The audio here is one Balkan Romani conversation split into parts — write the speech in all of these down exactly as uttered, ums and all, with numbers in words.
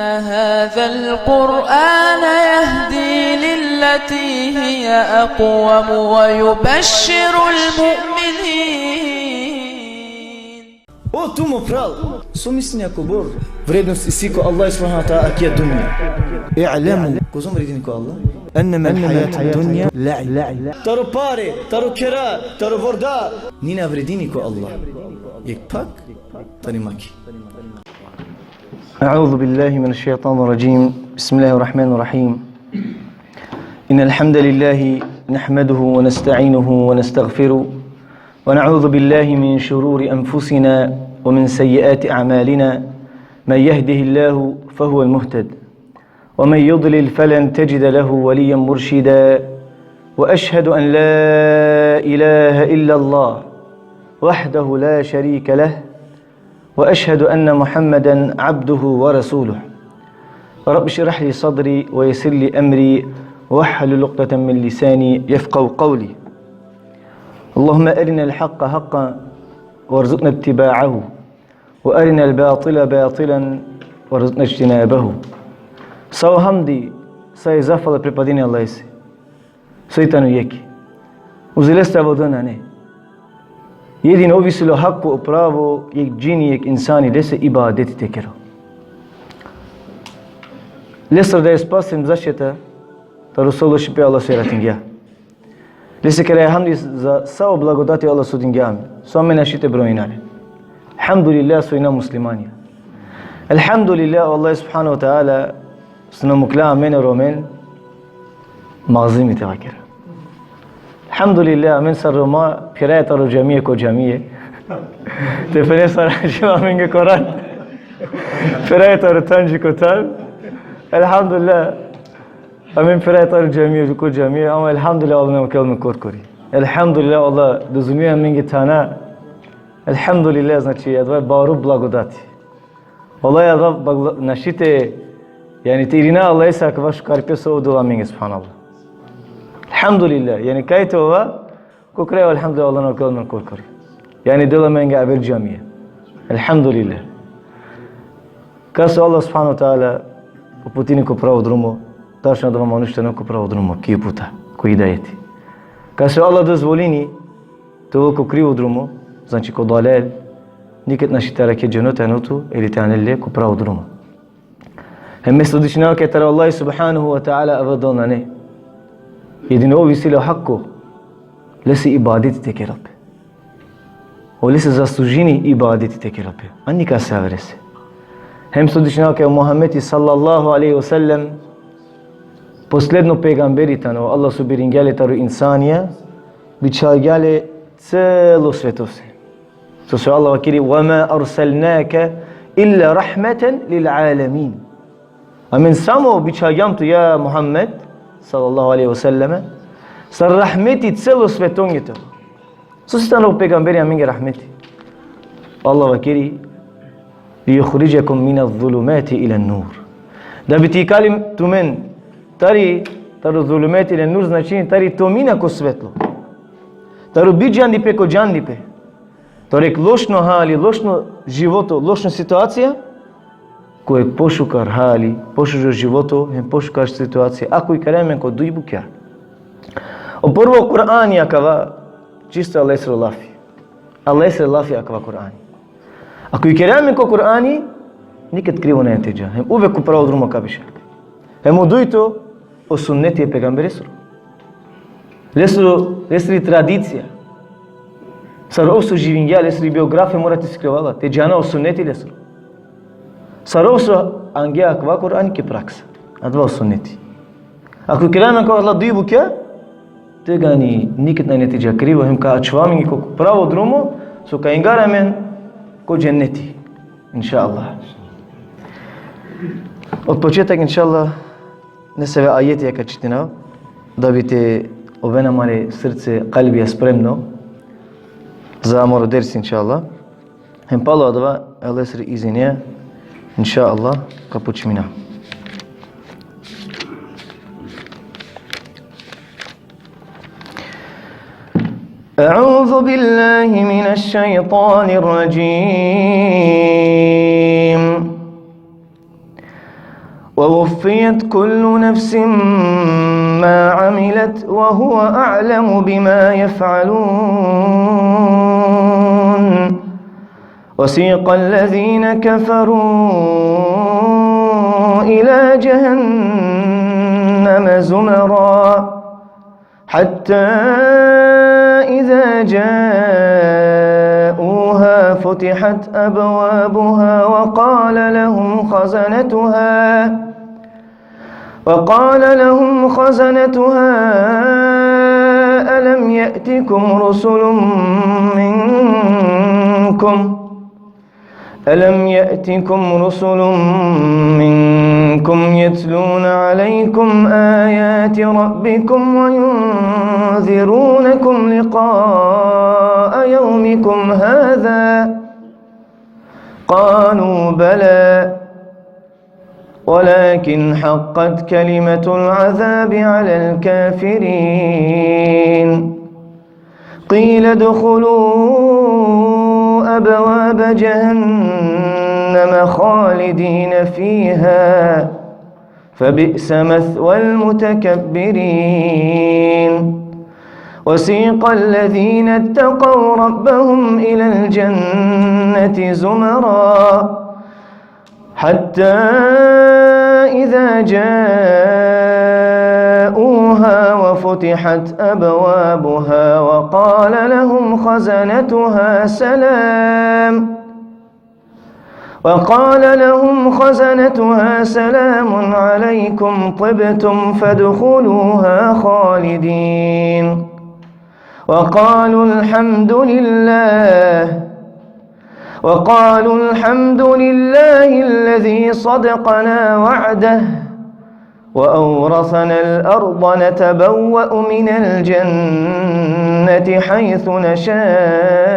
هذا القرآن يهدي للتي هي أقوم ويبشر المؤمنين. O tu mo pral, so mislinea kobor vrednost isi ko Allah subhanahu wa ta'ala akija dunja? I'lemu, kozom vredini ko Allah? Ennema l-hajatu dunja la'ib. Taro pare, taro khera, taro vorda, nina vredini ko Allah. Jekh pak tari maki. أعوذ بالله من الشيطان الرجيم. بسم الله الرحمن الرحيم. إن الحمد لله نحمده ونستعينه ونستغفره، ونعوذ بالله من شرور أنفسنا ومن سيئات أعمالنا. من يهده الله فهو المهتد، ومن يضلل فلن تجد له وليا مرشدا. وأشهد أن لا إله إلا الله وحده لا شريك له، وأشهد أن محمدا عبده ورسوله. رب اشرح لي صدري ويسر لي أمري واحلل عقدة من لساني يفقهوا قولي. اللهم أرنا الحق حقا وارزقنا اتباعه، وأرنا الباطل باطلا وارزقنا اجتنابه. Sa o hamdi, sa i zahvala pripadini Allahese, soj tano jekh. Uzi leste aver nane. Jedino ov isi le o hako, o pravo, jekh džini, jekh insani, lese ibadeti te kero. Lestar da e spasi hem zaštita taro so lošipe Allah so jaratingja. Lese keraja hamdi za sa o blagodati Allah so dingja amen, so amen našti te brojina le. Elhamdulillah so ina muslimanja. Elhamdulillah o Allah subhanahu wa ta'ala so na mukhlja amen e Romen magazimi te vakera. Elhamdulillah, amen sar Roma phiraja taro džamie ko džamie. Te phene sar amen ko rat. Phiraja taro than dži ko than. Elhamdulillah. Amen phiraja taro džamie ko džamie, ama elhamdulillah Allah na mukhel amen korkori. Elhamdulillah Allah dozvolingja amenge te ana. Elhamdulillah, znači, adava baro blagodati. Vallahi, adava bagla-, našti te, jani, te irina Allahese akava šukaripe so ov dela amenge, subhanallah. Elhamdulillah, jani, kaj te ova, ko kraj, elhamdulillah, Allah na mukhel amen korkori. Jani, dela amenge aver džamie. Elhamdulillah. Kas o Allah subhanahu wa ta'ala uputini ko pravo drumo, tačno adava manuš te na ko pravo drumo, ki uputa, ko hidajeti. Kas o Allah dozvolini te ovel ko krivo drumo, znači ko dalal, niked našti te arakhe dženo te anel tu, ili te anel le ko pravo drumo. Hem me svedočinava kaj taro Allah subhanahu wa ta'ala aver nane. Jedino ov isi le o hako, lese ibadeti te kerel pe. Olese zaslužini ibadeti te kerel pe, a nikase averese. Hem svedočinava kaj o Muhammedi sallallahu alejhi ve sellem posledno pejgamberi tano, Allah so biringja le taro insanja, bičhalgja le celo svetose. So, so Allah vakeri: وما أرسلناك إلا رحمة للعالمين. Amen samo bičhalgjam tu, ja Muhammed, sallallahu alejhi ve sellem, sar rahmeti celo svetonge te. So isi tano o pejgamberi amenge rahmeti? Allah vakeri: ليخرجكم من الظلمات إلى النور. Da bi te ikali tumen tari, taro zulumeti ila nur, značini tari tomina ko svetlo. Taro bidžandipe ko džandipe. Taro jekh lošno hali, lošno životo, lošno situacija, ko jekh pošukar hali, pošužo životo, hem pošukar situacija. Ako ikeraja amen ko duj bukja. O prvo, Kur'ani akava, čisto Allahesro lafi. Allahesro lafi akava Kur'ani. Ako ikeraja amen ko Kur'ani, niked krivo nane te dža. Hem uvek ko pravo drumo ka biša. Hem o dujto, o sunneti e pejgamberesoro. Lesoro, lesri tradicija. Sar ov so živingja, lesri biografija mora te sikljovel la, te džana o sunneti lesoro. Sar ov so angja akava Kur'ani ki praksa. Adava o sunneti. Ako ikeraja amen ko adala duj bukja, tegani niked nane te dža krivo, hem ka ačhova amenge ko pravo drumo, so ka ingari amen ko dženneti. Inšallah. Od početak, inšallah, nesave ajetija ka čitinav, da bi te oven amare srce, kalbija spremno za amaro dersi, inšallah. Hem palo adava, e Allahesri izinea, inšallah, ka počmina. أعوذ بالله من الشيطان الرجيم. ووفيت كل نفس ما عملت وهو أعلم بما يفعلون. وسيق الذين كفروا إلى جهنم زمرا حتى إذا جاءوها فتحت أبوابها وقال لهم خزنتها وقال لهم خزنتها ألم يأتكم رسل منكم ألم يأتكم رسل منكم يتلون عليكم آيات ربكم وينذرونكم لقاء يومكم هذا؟ قالوا بلى ولكن حقت كلمة العذاب على الكافرين. قيل ادخلوا أبواب جهنم خالدين فيها فبئس مثوى المتكبرين. وسيق الذين اتقوا ربهم إلى الجنة زمرا حتى إذا جاءوها وفتحت أبوابها وقال لهم خزنتها سلام وقال لهم خزنتها سلام عليكم طبتم فادخلوها خالدين. وقالوا الحمد لله وقالوا الحمد لله الذي صدقنا وعده وأورثنا الأرض نتبوأ من الجنة حيث نشاء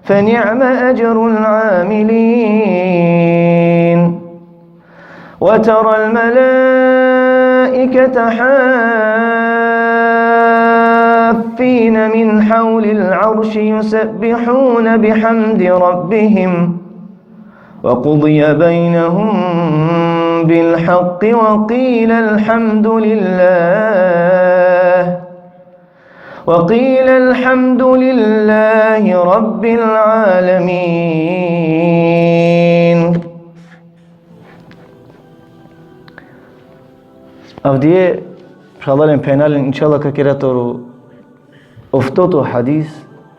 فنعم أجر العاملين. وترى الملائكة حافين من حول العرش يسبحون بحمد ربهم وقضي بينهم بالحق وقيل الحمد لله وقيل الحمد لله رب العالمين. Avdive, phralalen, phenjalen, inšallah, ka kera taro oftoto hadis,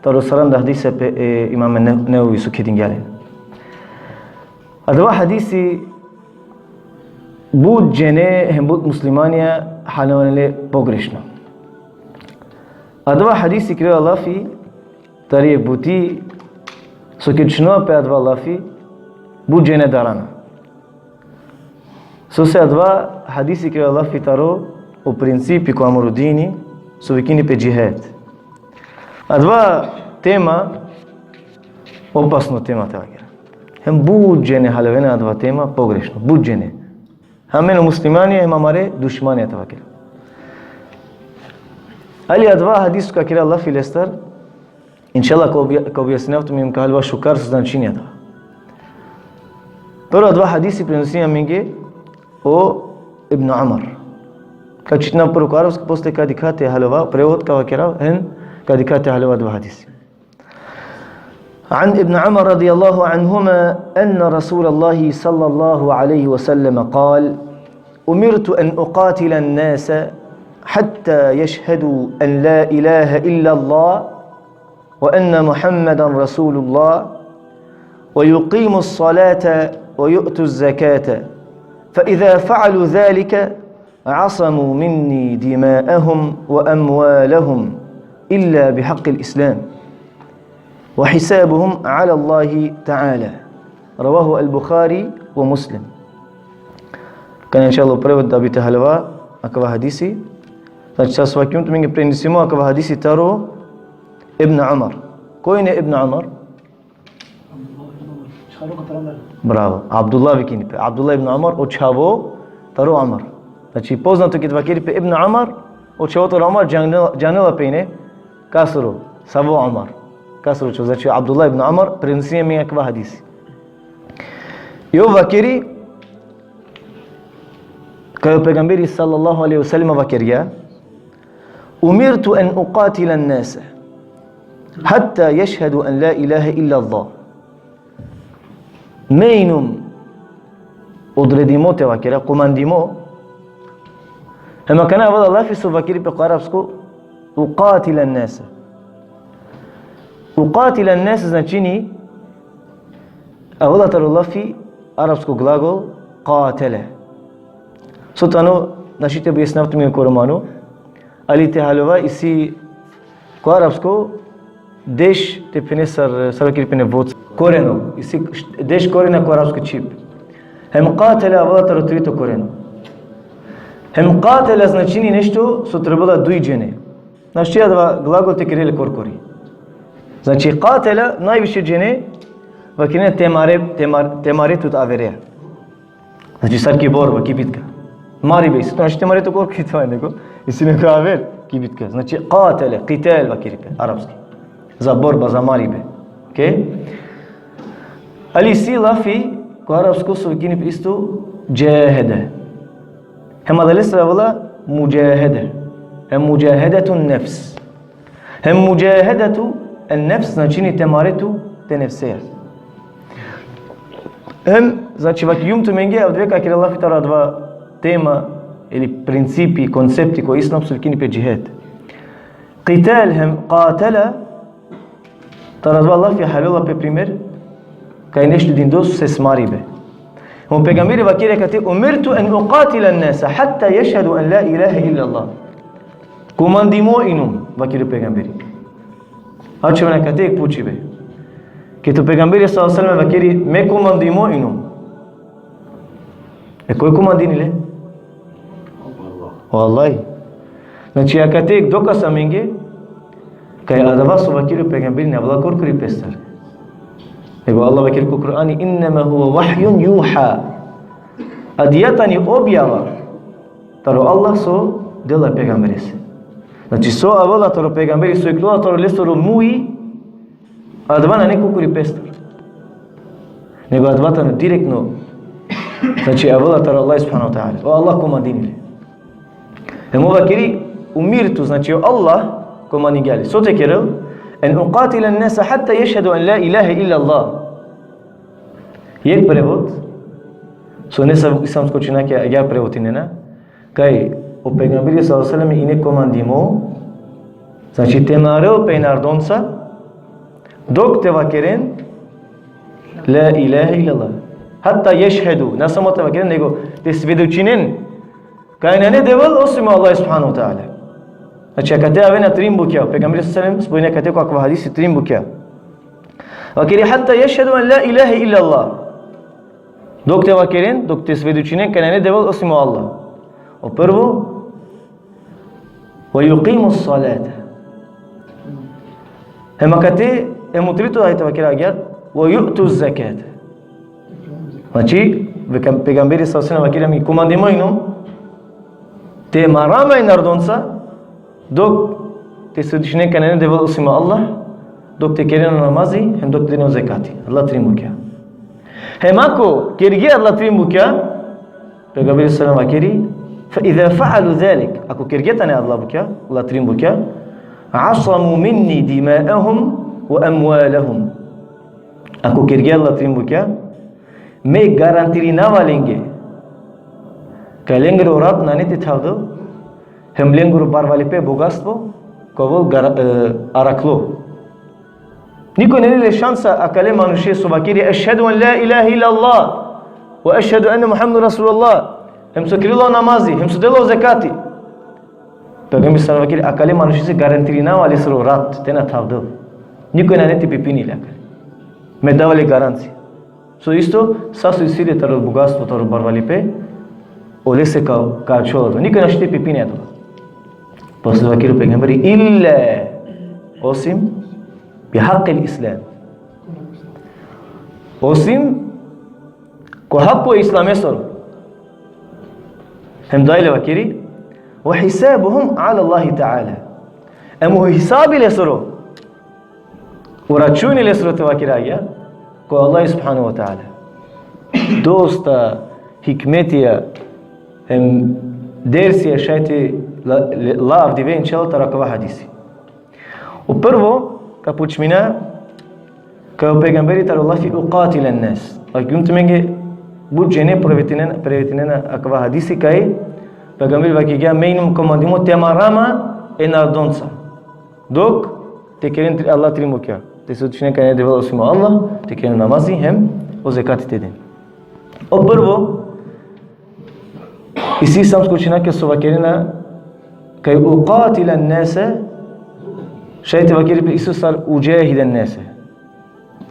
taro saranda hadise pe e Imam Ne-, Nevevi so kedingja len. Adava hadisi but džene hem but muslimanja haljovena le pogrešno. Adava hadisi kerela lafi tari jekh buti, so ked šunela pe adava lafi, but džene darana. Sose adava hadisi kerela lafi taro o principi ko amaro dini, so vikini pe džihad. Adava tema, opasno tema te vakera. Hem but džene haljovena adava tema pogrešno, but džene. Hem amen o muslimanja, hem amare dušmanja te vakera. Ali adava hadis ka kera lafi lestar, inšallah ka obja-, ka objasninav tumenge, ka haljova šukar so značini adava. Prvo adava hadisi prenosini amenge o Ibn Umar. Ka čitina prvo ko arapski, posle ka dikha te haljova prevod, ka vakera, hem ka dikha te haljova adava hadisi. عن ابن عمر رضي الله عنهما أن رسول الله صلى الله عليه وسلم قال: أمرت أن أقاتل الناس حتى يشهدوا أن لا إله إلا الله وأن محمدا رسول الله ويقيموا الصلاة ويؤتوا الزكاة، فإذا فعلوا ذلك عصموا مني دماءهم وأموالهم إلا بحق الإسلام وحسابهم على الله تعالى. رواه البخاري ومسلم. Kana inšallah prevod da bi te haljova akava hadisi. Znači, sa svaki put tumenge prenesimo akava hadisi taro Ibn Umar. Koj ine Ibn Umar? Bravo. Abdullah vikini pe. Abdullah ibn Umar, o čhavo taro Umar. Znači, poznato ked vakeri pe Ibn Umar, o čhavo taro Umar, džanela, džanela pe ine kasoro, savo Umar. Kasoro čhavo, znači, Abdullah ibn Umar prenosini amenge akava hadisi. I ov vakeri, Kaj o pejgamberi sallallahu alejhi ve sellem vakergja: "Umirtu an uqatila an-nasa hatta yashhadu an la ilaha illa Allah." Me inum odredimo te vakera, komandimo. Hem akana avela lafi so vakeri pe ko arapsko, uqatila an-nasa. Uqatila an-nasa značini, avela taro lafi arapsko glagol qatele. So tano, našti te objasninav tumen ko romano, ali te haljova, isi ko arapsko deš, te phene sar, sar vakeri pene voc. Koreno, isi deš korena ko arapsko čhib. Hem qatele avela taro trito koreno. Hem qatele značini nešto so trebela duj džene. Našti adava glagol te kere le korkori. Znači, qatele najviše džene vakerena te mare, te mar-, te mare tut avere. Znači, sar ki borba, ki bitka. Maribe, isi to, našti te mare tut korkori, nego, isi neko aver ki bitka. Znači, qatele, qital vakeri pe arapski. Za borba, za maribe. Okej? Ali isi lafi ko arapsko so vikini pe isto džahede. Hem adalestar avela mudžahede. Hem mudžahedetu an-nefs. Hem mudžahedetu an-nefs značini te mare tu te nefseja. Hem, znači, vakergjum tumenge, avdive ka kera lafi taro adava tema, ili principi, koncepti ko islam so vikini pe džihad. Qital hem qatala, taro adava lafi haljovela pe primer, kaj nešto dindo so maribe. O pejgamberi vakeri akate: "Umirtu an uqatila an-nasa hatta yashhadu an la ilaha illa Allah." Komandimo inum, vakeri o pejgamberi. Ačhov akate jekh pučibe. Ked o pejgamberi sallallahu alejhi ve sellem vakeri: "Me komandimo inum." E koj komandini le? O Allah. Znači, akate jekh dokaz amenge, kaj adava so vakeri o pejgamberi na avela korkori pestar. Nego Allah vakeri ko Kur'ani: "Innama huwa wahjun juha." Adija tani objava taro Allah so dela pejgamberese. Znači, so avela taro pejgamberi, so ikljola taro lesoro muj, adava nane korkori pestar. Nego adava tano direktno, znači, avela taro Allah subhanahu ve teala. O Allah komandini le. Hem ov vakeri: "Umirtu", znači, o Allah komandingja le. So te kerel? "An uqatila an-nasa hatta yashhadu an la ilaha illa Allah." Jekh prevod, so nesave islamsko učenjakija agjaar prevodinena, kaj o pejgamberi sallallahu alejhi ve sellem ine komandimo, znači, te marel pe e narodonca, dok te vakeren la ilaha illallah. Hatta ješhedu, na samo te vakeren, nego te svedočinen kaj nane Devel osim o Allah subhanahu ve teala. Znači, akate avena trin bukja, o pejgamberi sallallahu alejhi ve sellem spomini akate ko akava hadisi trin bukja. Vakeri: "Hatta ješhedu an la ilaha illallah." Dok te vakeren, dok te svedočinen kaj nane Devel osim o Allah. O prvo, "Ve jukimus salata." Hem akate, hem o trito ajeti vakeri agjaar, "Ve ju'tuz zekata." Znači, pejgamberi sallallahu alejhi ve sellem vakeri, mi komandimo inum te mara e narodonca, dok te svedočinen kaj nane Devel osim o Allah, dok te keren o namazi, hem dok te den o zekati. Adala trin bukja. Hem ako kerge adala trin bukja, pejgamberi sallallahu alejhi ve sellem vakeri, "Fe iza fe'alu zalik", ako kerge tane adala bukja, adala trin bukja, "asamu minni dima'ahum ve emwalahum." Ako kerge adala trin bukja, me garantirinava lenge kaj lengoro rat nane te thavdel, hem lengoro barvalipe, bogatstvo, ka ovel gar-, e, araklo. Niko nane le šansa akale manuše so vakeri: "Ešhedu en la ilaha illallah, ve ešhedu enne Muhammeden Resulullah." Hem so kerela o namazi, hem so dela o zekati. Pejgamberi sallallahu alejhi ve sellem vakeri, akale manušese garantirinava lesoro rat, te na thavdel. Niko nane te pipini le akale. Me dava le garancija. So isto, sa so isi le taro bogatstvo, taro barvalipe, olese ka, ka ačhol. Niko našti te pipini adava. Posle vakeri o pejgamberi, illa, osim, bi hakil islam. Osim ko hako e islamesoro. Hem dalje vakeri, "Ve hisabuhum ala Allahi teala." Hem o hisabi lesoro, o računi lesoro, te vakera agjaar, ko Allah subhanahu ve teala. Dosta hikmetija Em, dersi e šaj te la, le, la avdive, inšallah, taro akava hadisi. O prvo, ka počmina, kaj o pejgamberi taro lafi uqatilen nas. Vakergjum tumenge but džene prevedinena, prevedinena akava hadisi kaj pejgamberi vakergja me inum komandimo te mara ma e narodonca. Dok te keren tri, Allah tri mukja. Te so tišnen kaj nane Devel osim o Allah, te keren namazi hem o zekati te den. O prvo, isi islamsko učenjakija so vakerena, kaj uqatilen nase, šaj te vakeri pe isto sar udžahiden nase.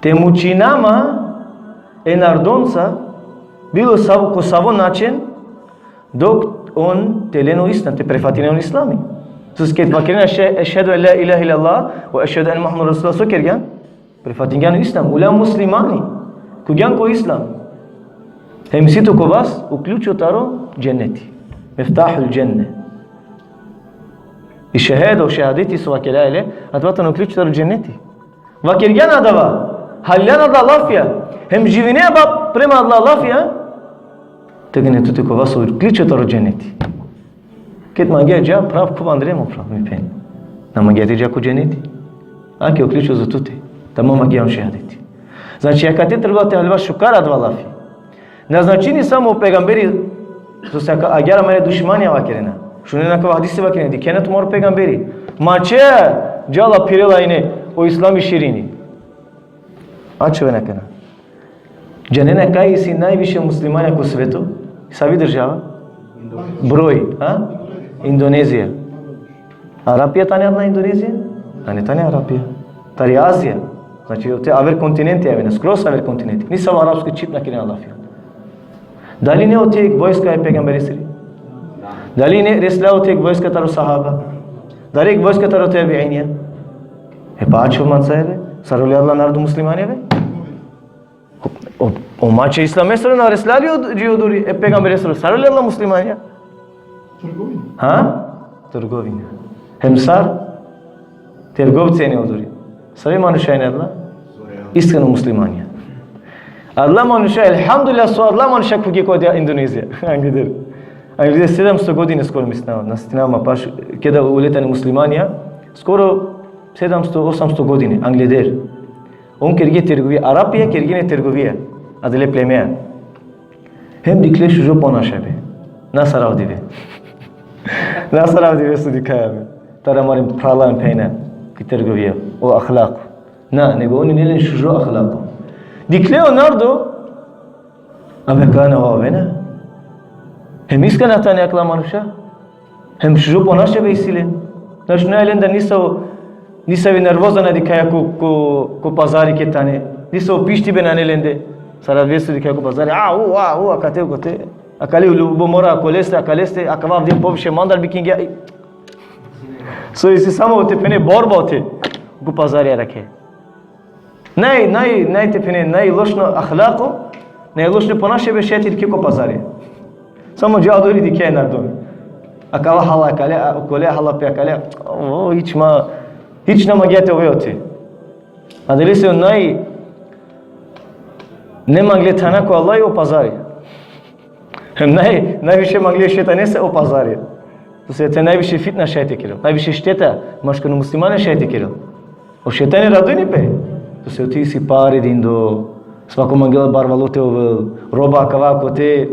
Te mučina ma e narodonca, bilo savo, ko savo način, dok on te len o islam, te prefatinen o islami. Sose ked vakerena še-, ešhedu en la ilahe illallah, ve ešhedu en Muhammeden Resulullah, so kergjan? Prefatingjan o islam, uljan muslimani. Khuvgjan ko islam. Hem isi tu ko vas o ključo taro dženeti. Miftahul dženne. I šehada, o šehadeti so vakergja le, adava tano ključo taro dženeti. Vakergjan adava, haljan adala lafija, hem živine ba prema adala lafija, tegani tute ko vas o ključo taro dženeti. Ked mangea dža, prav, khuv andre mo prav, mi phen. Na mangea te dža ko dženeti. Ake o ključo za tute. Tamam, mangea o šehadeti. Znači, akate trebela te halva šukar adava lafi. Na značini samo o pejgamberi, so se aka-, agjaar amare dušmanja vakerena. Šunena akava hadisi, vakerena, dikhena tumaro pejgamberi. Mače, džala phirela ine, o islami širini. Ačhoven akana. Džanena kaj isi najviše muslimanja ko sveto? Savi država? Broj, a? Indonezija. Arapija tani adala Indonezija? Tani, tani Arapija. Tari Azija. Znači, ote aver kontinenti avena, skroz aver kontinenti. Nisavo arapsko čhib na kerena lafi. Dali ine ote jekh vojska e pejgamberesiri? Dali ine resla ote jekh vojska taro sahaba? Dali jekh vojska taro tabiinja? E pa ačhov manca eve, sar ole adala narodo muslimanja eve? O, o, o mače islamesoro na resla li o, dži odori e pejgamberesoro, sar ole adala muslimanja? Trgovina. Ha? Trgovina. Hem sar? Trgovce ine odori. Sar e manuša ine adala? Iskreno muslimanja. Adala manuša, elhamdulillah, so adala manuša khuvge ko adija Indonezija. Angleder. Angleder sedamsto godine skoro, mislinava, na setinava ma paš, keda ole tane muslimanja, skoro sedamsto, osamsto godine, angleder. On kerge trgovija, Arapija kergje ine trgovija, adale plemea. Hem dikhle šužo ponašibe. Na sar avdive. Na sar avdive so dikhaja amen. Taro amare phrala hem phenja, ki trgovija, o ahlak. Na, nego on ine len šužo ahlako. Dikhle o narodo, abe kana o avena. Hem iskrena tane akala manuša. Hem šužo ponašibe isi len. Znači, nane lende nisavo, nisavi nervoza na dikhaja ko, ko, ko pazari ked tane. Nisavo pištibe nane lende. Sar avdive so dikhaja ko pazari. A, u, a, u, akate, kote. Akale ljubomora, akoleste, akaleste, akava avdive poviše mandar bikingja. So isi samo te phene borba ote. Ko pazari arakhe. Naj, naj, naj te phene, najlošno ahlako, najlošno ponašibe šaj te dikhe ko pazari. Samo dža odori dikhe e narodo. Akava hala akale, a, okole hala pe akale. O, hič ma, hič na mangea te ove ote. Adalese o naj, ne mangle thana ko Allah o pazari. Hem naj, najviše mangle šejtanese o pazari. Sose te najviše fitna šaj te kerel. Najviše šteta, maškaro muslimane šaj te kerel. O šejtani radujni pe. Sose ote isi pare dindo, svako mangela barvalo te ovel, roba akava kote,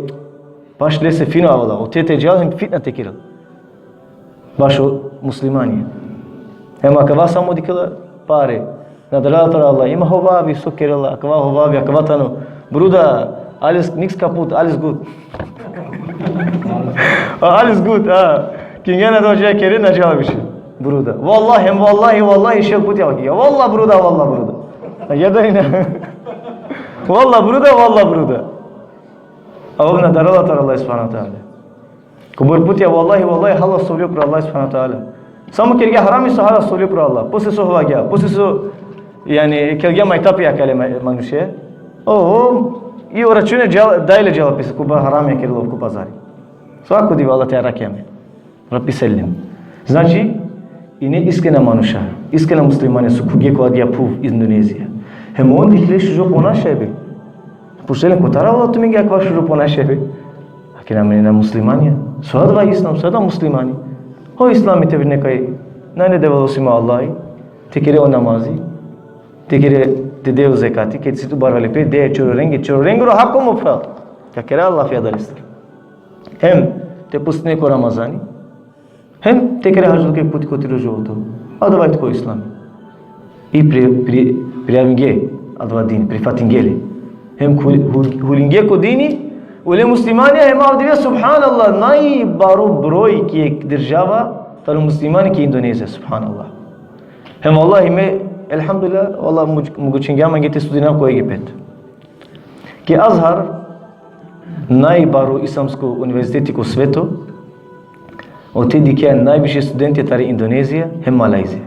paš lese fino avela, ote te džal hem fitna te kerel. Bašo muslimani. Hem akava samo dikhela pare. Na darala taro Allah. Ima hovavi, so kerela, akava hovavi, akava tano. Bruder, alles, nichts kaputt, alles gut. A, alles gut, a. Kingena dođe kere na džal više. Bruder. Vallahi, hem vallahi, vallahi, šel puti avaki. Vallah, bruder, vallah, bruder. A, ja da ina. Vallah, bruder, vallah, bruder. A ov na darala taro Allah subhanahu wa ta'ala. Kobor putja, vallahi, vallahi, halas ovljo pro Allah subhanahu wa ta'ala. Samo kergja harami so halas ovljo pro Allah. Posle so hovagja, posle so, jani, kergja majtapi akale ma-, manuše. Oho, i o račune džal-, dajle džala pisa, koba harami kerela ko pazari. Svako dive Allah te arakhe amen. Rabbi sellim. Znači, ine iskrena manuša, iskrena muslimanja so khuvge ko adija phuv Indonezija. Hem on dikhle šužo ponašibe. Pučle len kotar avela tumenge akava šužo ponašibe. Kena mene na muslimanja. So adava islam, so adava muslimani. O islami te vine kaj nane Devel osim o Allahi, te kere o namazi, te kere, te de o zekati, ked si tu barvalipe, de čororenge, čororengoro hako mo phral. Ka kera lafi adalestar. Hem te postine ko Ramazani, hem te kere hadžluke puti ko tiro životo. Adava i tko islami. I pri, pri, prijavinge adava din, prifatinge le. Hem hu-, hu-, hulinge ko dini, ule muslimanja, hem avdive, subhanallah, najbaro broj ki jekh država taro muslimani ki Indonezija, subhanallah. Hem vallahi me, elhamdulillah, vallahi muč-, mogućingja mange te studinav ko Egipet. Ki Azhar, najbaro islamsko univerziteti ko sveto, ote dikhea najviše studentja tari Indonezija hem Malajzija.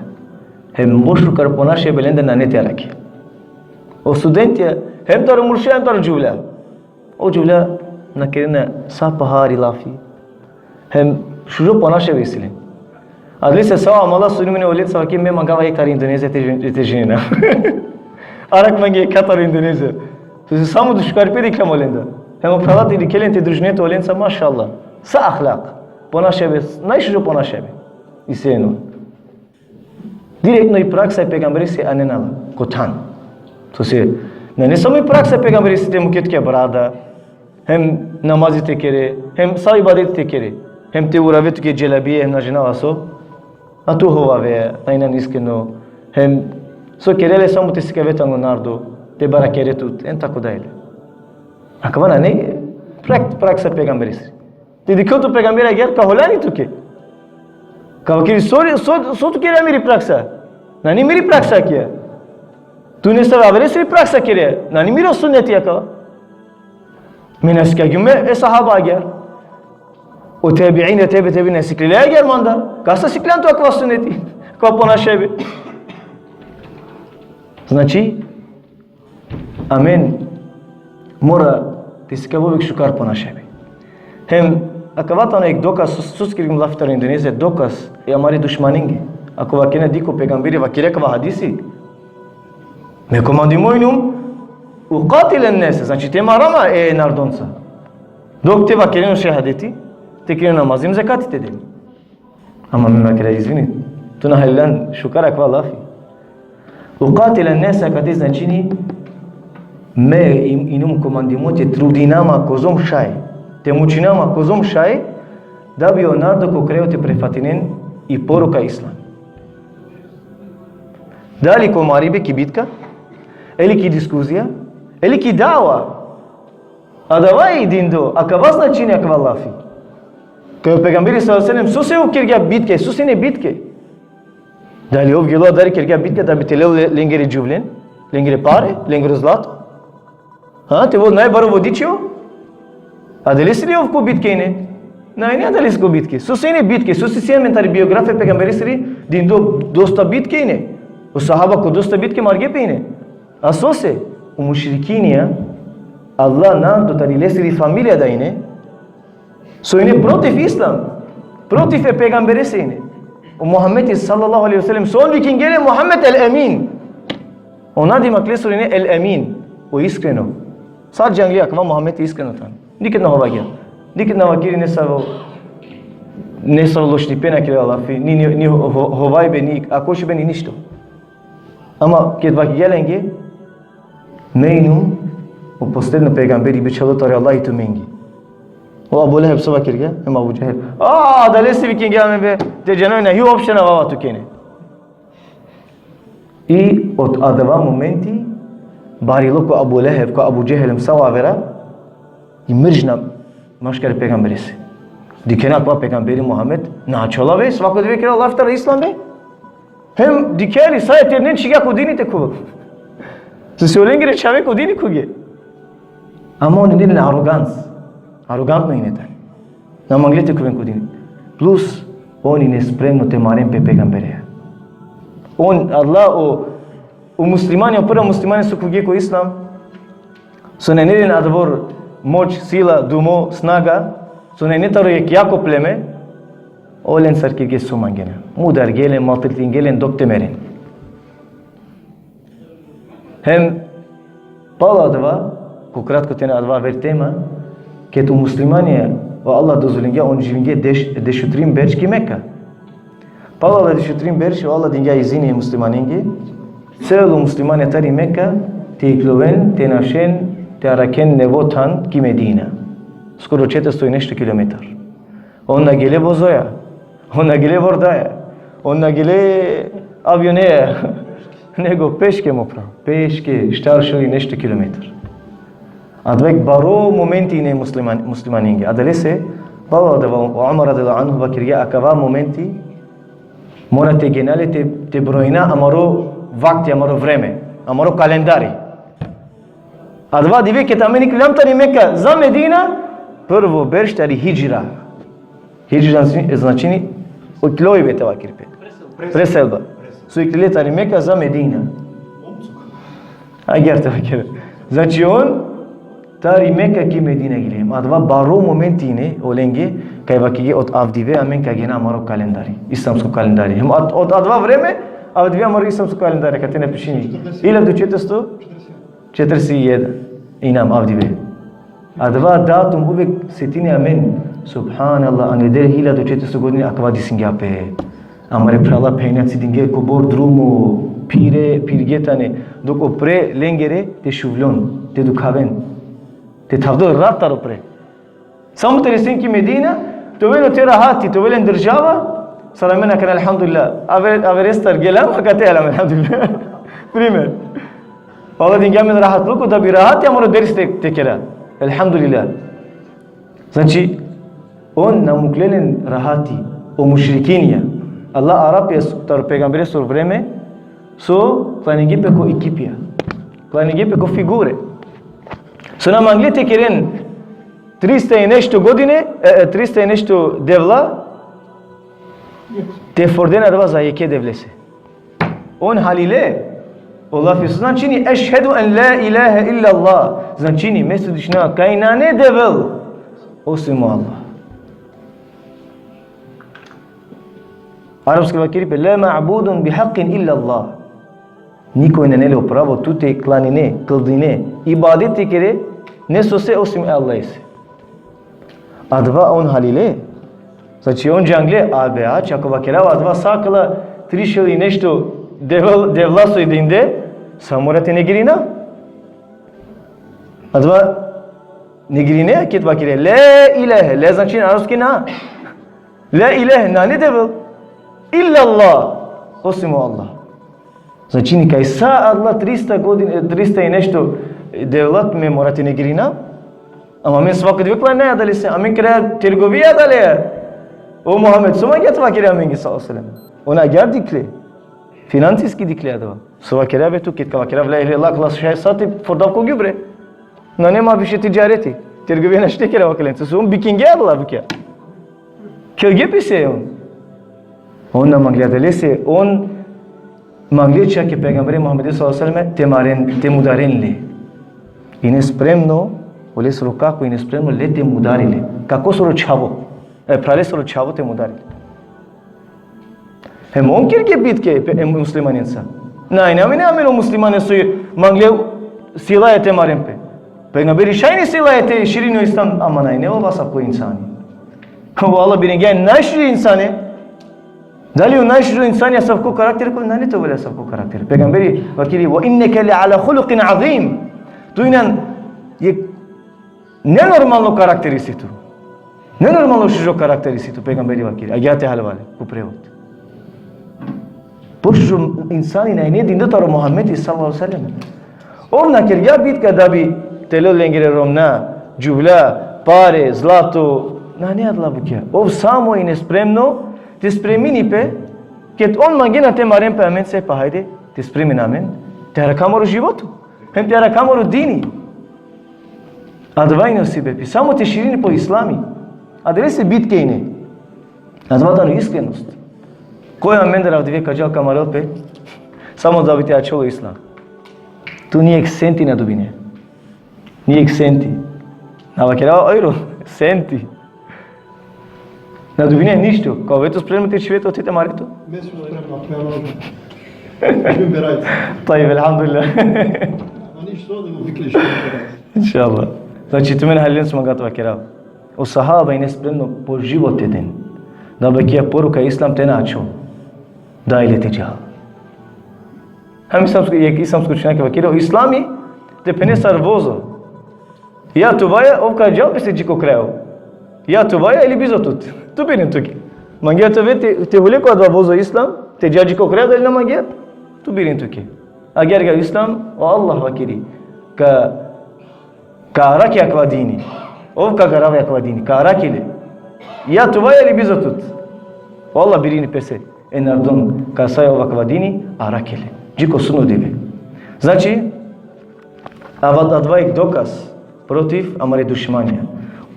Hem bo šukar ponašibe lende nane te arakhe. O studentja, hem taro murša, hem taro džuvlja. O džuvlja na kerena sa pahari lafi. Hem šužo ponašibe isi len. Adalese sa amala sunime olenca, ki me mangava jekh tari Indonezija te žen-, te ženina. Arak mange jekh tari Indonezija. To si samo šukaripe dikhljam olenda. Hem o phrala te dikhe len, te družine tu olenca, mašallah. Sa ahlak. Ponašibe, najšužo ponašibe. Isi len. Direktno i praksa e pejgamberese anena la ko than. To si, nane samo i praksa e pejgamberese te muke tuke brada, hem namazi te kere, hem sa ibadet te kere, hem te urave tuke dželabije, hem na džanav so. A tu hovave, na inan iskreno, hem so kere le samo te sikave tut ango narodo, te barakere tut, hem tako dalje. Akava nane prak-, praksa e pejgamberese. Te dikhe tut o pejgamberi agjaar ka holani tuke. Ka vakeri so, so, so tu kere miri praksa. Nane miri praksa akija. Tu nesave averesiri praksa kere. Nane miro sunneti akava. Me na sikavgjum e sahaba agjaar. O tebiin, e tebe tebiin na sikle le agjaar mandar. Kasa siklan tu akava sunneti? Akava ponašibe. Znači, amen mora te sikava uvek šukar ponašibe. Hem akava tano jekh dokaz, so, so kergjum lafi taro Indonezija, dokaz e amare dušmaninge. Ako vakerena dikh o pejgamberi vakeri akava hadisi, me komandimo inum ukatilen nese, znači te mara ma e narodonca. Dok te vakeren o šehadeti, te keren namazi hem zekati te den. Ama me vakera, izvini, tu na halilan šukar akava lafi. Ukatilen nese, akate značini, me in-, inum komandimo te trudina ma kozom šaj, te mučina ma kozom šaj, da bi o narodo ko kraj te prefatinen i poruka islam. Dali ko maribe, ki bitka, ili ki diskusija, ili ki dava. Adava i dindo, akava značini akava lafi. Kaj o pejgamberi sallallahu alejhi ve sellem sose ov kergja bitke, sose ine bitke. Dali ov gelo adari kergja bitke da bi te lel le-, lengere džuvlen, lengere pare, lengoro zlato? Ha, te ovel najbaro vodiči ov? Adalesiri ov ko bitke ine? Na ine adalese ko bitke. Sose ine bitke, sose isi amen tari biografija e pejgamberesiri, dindo dosta bitke ine. O sahaba ko dosta bitke marge pe ine. A sose, o mušrikinja, Allah narodo tari lesiri familija da ine, so ine protiv islam, protiv e pejgamberese ine. O Muhammedi sallallahu alejhi ve sellem, so on vikinge le Muhammed el Emin. O nadimak lesoro ine el Emin, o iskreno. Sa džangle akava Muhammed iskreno tano. Niked na hovavgja. Niked na vakeri nesavo, nesavo lošnipe na kerela lafi, ni, ni, ni ho-, ho-, hovajbe, ni akošibe, ni ništo. Ama ked vakirgja lenge, me inum o posledno pejgamberi bičhalo taro Allah i tumenge. O Abu Leheb so vakirgja, hem Abu Džehel. A, adalese vikingja amen be, te džanoj na, hi uopšte na avava tuke ine. I od adava momenti, barilo ko Abu Leheb, ko Abu Džehel, hem sa o avera, i mržnja maškar e pejgamberese. Dikhena akava pejgamberi Muhammed, na ačhola be, svako dive kerela lafi taro islam be. Hem dikheli sa e ternen čhivgja ko dini te khuvel. Sose olengere čhave ko dini khuvge. Ama on ine len aroganc. Arogantno ine tani. Na mangle te khuven ko dini. Plus, on ine spremno te maren pe pejgambereja. On, Allah, o, o muslimanja, o prva muslimanja so khuvge ko islam, so nane len adavor moć, sila, dumo, snaga, so nane taro jekh jako pleme, olencar kerge so mangena. Mudarge len, maltretinge len, dok te meren. Hem, palo adava, ko kratko te na adava aver tema, ked o muslimanja O Allah dozvolingja, on živinge deš, dešutrin berš ki Meka. Pala la dešutrin berš, o Allah dingja izini e muslimaninge, celo muslimane tari Meka te ikloven, te našen, te araken nevo than ki Medina. Skoro četiristo i nešto kilometar. On na gele vozoja, on na gele vordaja, on na gele avioneja, nego peške, mo phral, peške, štar šel i nešto kilometar. Adava jek baro momenti ine musliman, muslimaninge. Adalese, pala adava, o Omar radijallahu anhu vakirgja, akava momenti mora te gena le te, te brojina amaro vakti, amaro vreme, amaro kalendari. Adava dive ked amen ikliljam tari Meka za Medina, prvo berš tari hidžra. Hidžra znači, značini, iklojbe te vakiri pe. Preselba. So iklile tari Meka za Medina. Agjaar te vakiri. Znači on tari Meka ki Medina gile. Adava baro momenti ine olenge, kaj vakirge ot avdive amen ka gena amaro kalendari, islamsko kalendari. Hem ot, ot adava vreme, avdive amaro islamsko kalendari, kate na pišini. Hiljadu četiristo četrdeset i jedan. Inam avdive. Adava datum uvek setini amen. Subhanallah, angleder hiljadu četiristo godine akava desingja pe. Amare phrala, phenja, cidinge kobor drumo, phire, phirge tane, dok upre lengere te šuvljon, te dukhaven, te thavdo rat taro upre. Samo te resen ki Medina, te ovel ote rahati, te ovel len država, sar amen akana, elhamdulillah. Aver, averestar gelam, akate alam, elhamdulillah. Primer. Allah dingja amen rahatluko, da bi rahati amaro ders te, te kera. Elhamdulillah. Znači, on na mukle len rahati o mušrikinja. Allah Arapja taro pejgamberesoro vreme, so klaninge pe ko ekipja. Klaninge pe ko figure. So na mangle te keren trista i nešto godine, e, e, trista i nešto devla, te forden adava za jeke Devlese. On halile, o lafi so značini, ešhedu en la ilahe illallah. Značini, me svedočinava kaj nane Devel osim o Allah. Arapski vakiri pe, la ma'budun bi haqqin illallah. Nikoj nane le o pravo tut te klanine, kldine, ibadet te kere, nesose osim e Allahese. Adava on halile. Znači on džangle, abe, a, čak ako vakerava adava sa akala tri šel i nešto devel, devla so i dinde, sa mora te negirina. Adava negirine, ked vakere, la ilahe, la znači na arapski na. La ilahe, nane Devel. Illallah, osim o Allah. Znači, nikaj sa adala trista godina, trista i nešto devla me mora te negirina, ama amen svako dive klanina adalese, amen kera trgovija adaleja. O Muhammed, so mangea te vakere amenge, sallallahu alejhi ve sellem. On agjaar dikhle. Finansiski dikhle adava. So vakere be tu, ked ka vakere la ilahe illallah, kala šaj sa te fordav ko gjubre. Nane ma više tidžareti. Trgovija našti te kera akale. So on bikingja adala bukja. Khelge pese on. On na mangle adalese, on mangle čak e pejgambere Muhammede sallallahu alejhi ve sellem te maren, te mudaren le. Ine spremno, olesoro kako ine spremno le te mudari le. Kakosoro čhavo. E, phralesoro čhavo te mudari le. Hem on kerge bitke e muslimanenca. Na ine amen, amen o muslimane so mangle silaja te maren pe. Pejgamberi šaj ine silaja te širini o islam, ama na ine ov asavko insani. O Allah biringja najšužo insane. Dali o najšužo insani asavko karakter, ko nane te ovel asavko karakter. Pejgamberi vakiri, ve inneke le ala hulukin azim. Tu inan jek nenormalno karakteri si tu. Nenormalno šužo karakteri si tu, pejgamberi vakiri. Agjaar te haljova le, ko prevod. Pošužo insani na ine dinde taro Muhammedi sallallahu alejhi ve sellem. Ov na kergja bitka da bi te lel lengere romnja, džuvlja, pare, zlato, nane adala bukja. Ov samo ine spremno te spremini pe, ked on mangena te maren pe amenca, pa hajde, te spremin amen, te arakha amaro životo. Hem te arakha amaro dini. Adava ine o sebepi. Samo te širini po islami. Adalese bitke ine. Adava tano iskrenost. Koj amendar avdive ka džal ka marel pe samo da bi te ačhol o islam? Tu ni jek senti na dobine. Ni jek senti. Na vakerava euro, senti. Na dobine ništo. Ka ove tu spremno te čhive tu, te mare tu? Me sam spremno, ako ja možem. Idem berajte. Tajib, elhamdulillah. Ma ništo, da mu vikliš. Inšallah. Znači, tumen halilen so manga te vakerav. O sahaba ine spremno po život te den. Da bi akaja poruka islam te na ačhol. Da ili te džal. Hem islamsko, jekh islamsko učenjak vakeri, o islami te phene sar vozo. Ja tuvaja, ov ka džal pese dži ko krajo. Ja tuvaja ili bizo tut. Tu birin tuke. Mangea te ove te, te hule ko adava vozo islam, te dža dži ko krajo, dali na mangea? Tu birin tuke. Agjaar kaj o islam, o Allah vakeri. Ka Ka arakhe akava dini. Ov ka garavi akava dini. Ka arakhi le. Ja tuvaja ili bizo tut. O Allah birini pese. E narodon kasaja ov akava dini, arakhi le. Dži ko sudno dive. Znači, ava, adava jekh dokaz protiv amare dušmanija.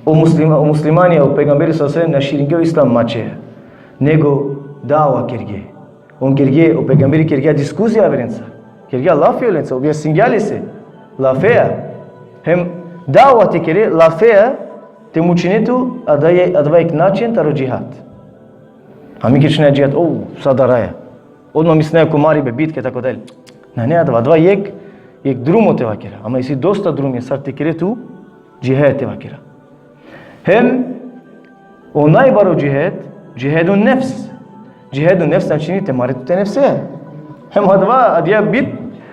O muslima-, o muslimanja, o pejgamberi sallallahu alejhi ve sellem na širingje o islam mačeja. Nego dava kergje. On kergje, o pejgamberi kergja diskuzija averenca. Kergja lafi olenca, objasningja lese. Lafeja. Hem dava te kere, lafeja, te mučine tu, adava je, adava jekh način taro džihad. A mi ked šunaja džihad, o, sa daraja. Odma misline ko maribe, bitke, tako dalje. Nane, adava, adava jekh, jekh drumo te vakera. Ama isi dosta drumi, sar te kere tu, džihad te vakera. Hem o najbaro džihad, džihadu nefs. Džihadu nefs značini te mare tute nefse. Hem adava, adija bit,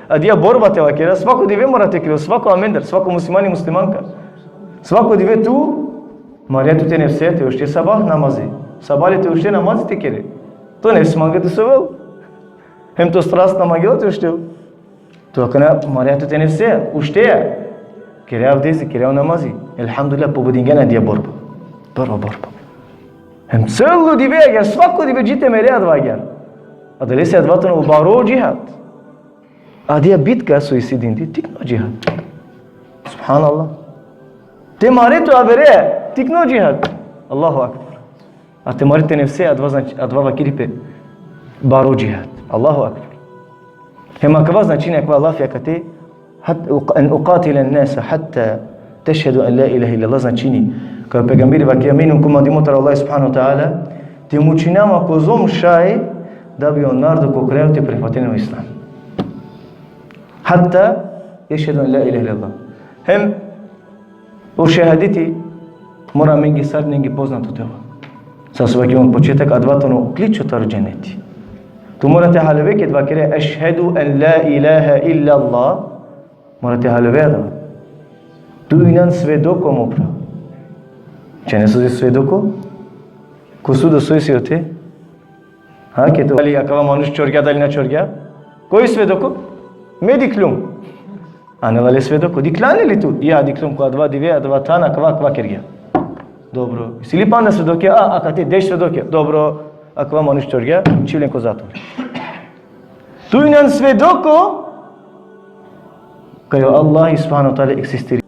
adija borba te vakera, svako dive mora te kere, svako amendar, svako muslimani, muslimanka. Svako dive tu mare tute nefse, te ušte sabah namazi. Sabale te ušte namazi te kere. To nefs mange te sovel. Hem to strast na mangela te uštel. Tu akana mare tute nefse, ušteja. Kere avdezi, kere namazi. Elhamdulillah, pobedingjan adija borba. Borba, borba. Hem celo dive agjaar, svako dive dži te mere adava agjaar. Adalese adava tano o baro džihad. Adija bitka so isi dindi, tikno džihad. Subhanallah. Te mare tu avere, tikno džihad. Allahu akbar. A te mare tute nefse, adava znač-, adava vakeri pe baro džihad. Allahu akbar. Hem akava značini akava lafi akate, hat-, uq-, en uqatile nese hatta ješhedu en la ilahe illallah, značini. Kaj o pejgamberi vakeri, amen, komandimo taro Allah subhanahu ve teala, te mučinav ma kozom šaj, da bi o narodo ko krajo te prihvatinen o islam. Hatta ješhedu en la ilahe illallah. Hem o šehadeti mora amenge sarinenge poznato te ova. Sar so vakeri on početak, adava tano ključo taro dženeti. Tu mora te haljove ked vakere ešhedu en la ilahe illallah, mora te haljove adava. Tu inan svedoko, mo phral. Džane so si svedoko? Ko sudo so isi ote? Ha, ked tu, dali akava manuš čorgja, dali na čorgja? Koj svedoko? Me dikhlum. Ane lale svedoko. Dikhljan li tu? Ja, dikhlum, ko adava dive, adava than, akava, akava kergja. Dobro. Isi li panda svedokija? A, akate deš svedokija. Dobro, akava manuš čorgja, čhiv len ko zatvor. Tu inan svedoko kaj o Allah subhanahu ve teala egzistiri.